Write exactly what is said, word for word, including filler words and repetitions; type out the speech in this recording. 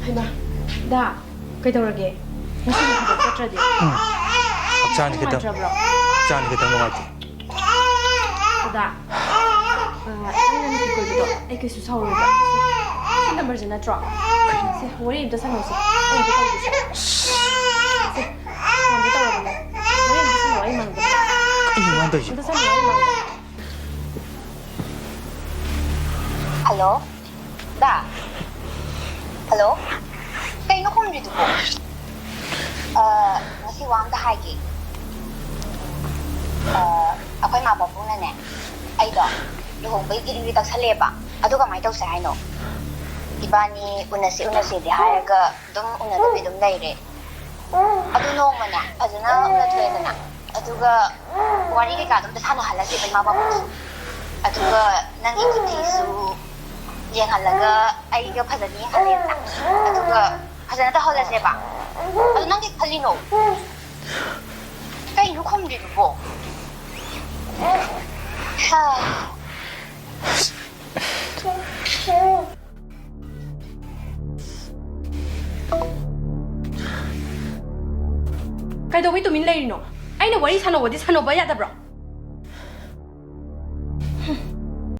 ꯍꯩꯃꯥ, ꯗꯥ, ꯀꯩꯗꯧꯔꯒꯦ? ꯉꯁꯤ ꯊꯕꯛ ꯆꯠꯇ꯭ꯔꯗꯤ? ꯍꯛꯆꯥꯡꯁꯦ ꯈꯤꯇꯪ, ꯅꯨꯡꯉꯥꯏꯇ꯭ꯔꯕ꯭ꯔꯣ? ꯍꯛꯆꯥꯡꯁꯦ ꯈꯤꯇꯪ ꯅꯨꯡꯉꯥꯏꯇꯦ꯫ ꯗꯥ, ꯑ, ꯅꯪꯅ ꯅꯨꯄꯤ ꯀꯣꯏꯕꯗꯣ ꯑꯩ ꯀꯩꯁꯨ ꯁꯥꯎꯔꯣꯏꯕ꯫ ꯁꯤ ꯅꯝꯕꯔꯁꯦ ꯅꯠꯇ꯭ꯔꯣ? ꯁꯦ, ꯋꯥꯔꯤ ꯑꯝꯇ ꯁꯥꯟꯅꯧꯁꯦ꯫ ꯑꯩ ꯑꯝꯇ ꯇꯧꯒꯦꯁꯦ꯫ ꯁꯦ, ꯐꯣꯟꯁꯦ ꯇꯧꯔꯕꯅꯦ꯫ ꯋꯥꯔꯤ ꯑꯝꯇ ꯁꯥꯟꯅꯧ, ꯑꯩ ꯃꯥꯡꯗ꯫ ꯀꯩꯅꯣ ꯃꯥꯅ ꯇꯧꯔꯤꯁꯦ? ꯑꯝꯇ ꯁꯥꯟꯅꯧ, ꯑꯩ ꯃꯥꯡꯗ꯫ ꯍꯜꯂꯣ? ꯗꯥ? ꯍꯜꯂꯣ? ꯀꯩꯅꯣ ꯈꯨꯝꯗ꯭ꯔꯤꯗꯨꯕꯣ? ꯑ, ꯉꯁꯤ ꯋꯥ ꯑꯝꯇ ꯍꯥꯏꯒꯦ꯫ ꯑ, ꯑꯩꯈꯣꯏ ꯃꯥ ꯄꯥꯕꯨꯡꯅꯅꯦ, ꯑꯩꯗꯣ ꯂꯨꯍꯣꯡꯕꯩ ꯒꯤꯔꯤꯒꯤꯔꯤ ꯇꯛꯁꯜꯂꯦꯕ꯫ ꯑꯗꯨ ꯀꯃꯥꯏꯅ ꯇꯧꯁꯦ ꯍꯥꯏꯅꯣ? ꯏꯕꯥꯅꯤ ꯎꯅꯁꯤ ꯎꯅꯁꯤꯗꯤ ꯍꯥꯏꯔꯒ ꯑꯗꯨꯝ ꯎꯅꯗꯕꯤ ꯑꯗꯨꯝ ꯂꯩꯔꯦ꯫ ꯑꯗꯨ ꯅꯣꯡꯃꯅꯦ ꯐꯖꯅ ꯎꯅꯊꯣꯛꯑꯦꯗꯅ, ꯑꯗꯨꯒ ꯋꯥꯔꯤ ꯀꯩꯀꯥꯗꯣ ꯑꯝꯇ ꯁꯥꯟꯅꯍꯜꯂꯁꯦꯕ ꯏꯃꯥ ꯄꯥꯕꯨꯡꯁꯨ꯫ ꯑꯗꯨꯒ ꯅꯪꯒꯤ ꯈꯨꯠꯇꯤꯁꯨ ꯌꯦꯡꯍꯜꯂꯒ ꯑꯩꯒ ꯐꯖꯅ ꯌꯦꯡꯍꯜꯂꯦꯗꯅ꯫ ꯑꯗꯨꯒ ꯐꯖꯅ ꯇꯧꯍꯜꯂꯁꯦꯕ꯫ ꯑꯗꯨ ꯅꯪ ꯀꯩ ꯈꯜꯂꯤꯅꯣ? ꯀꯩꯅꯣ ꯈꯨꯝꯗ꯭ꯔꯤꯗꯨꯕꯣ? ꯍꯥ꯫ ꯀꯩꯗꯧꯕꯩ ꯇꯨꯃꯤꯟ ꯂꯩꯔꯤꯅꯣ? ꯑꯩꯅ ꯋꯥꯔꯤ ꯁꯥꯟꯅꯧꯕꯗꯤ ꯁꯥꯟꯅꯧꯕ ꯌꯥꯗꯕ꯭ꯔꯣ?